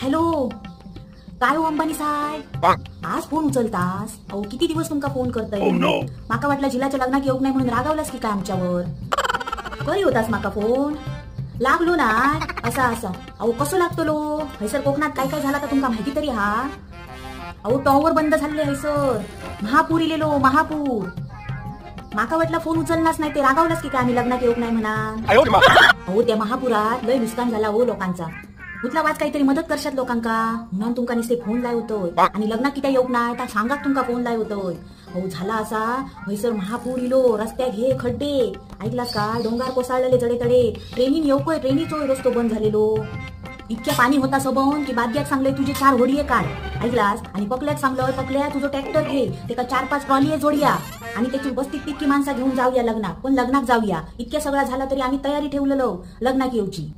Hello, काय हो अंबानी साहेब, आज फोन उचलतास? अहो किती दिवस तुमका फोन करतय. Oh, no. माका वाटलं झिलाच्या लग्नाक येऊक नाही म्हणून रागावलास की काय आमच्यावर. करी होतास माका फोन, लागलो ना असा असा. अहो कसो लागतलो हैसर कोकणात काय काय झाला तर तुमका माहिती तरी हा. अहो टॉवर बंद झाले हैसर, महापूर इलेलो महापूर. माका वाटला फोन उचललाच नाही ते रागावलास की काय आम्ही लग्नाक येऊक नाही म्हणा. अहो त्या महापुरात लय नुकसान झाला हो लोकांचा. उतला वाच काहीतरी मदत करशात लोकांका म्हणून तुमका नुसते फोन लाय होतोय. आणि लग्नाक कित्या येऊक नाही ता सांगाक तुमका फोन लाय होतोय. अहो झाला असा हैसर महापूर इलो, रस्त्याक हे खड्डे ऐकलास का, डोंगर कोसळलेले जडे तडे, ट्रेनीन येऊकोय ट्रेनीचो रस्तो बंद झालेलो. इतक्या पाणी होता सबन की बादग्याक सांगलंय तुझे 4 होडये काढ ऐकलास, आणि पकल्याक सांगलंय पकल्या तुझं ट्रॅक्टर घे तेका 4-5 ट्रॉली जोडया आणि त्याची बस्तीत तितकी माणसा घेऊन जाऊया लग्नाक, पण लग्नाक जाऊया. इतक्या सगळा झाला तरी आम्ही तयारी ठेवलेलो लग्नाक येऊची.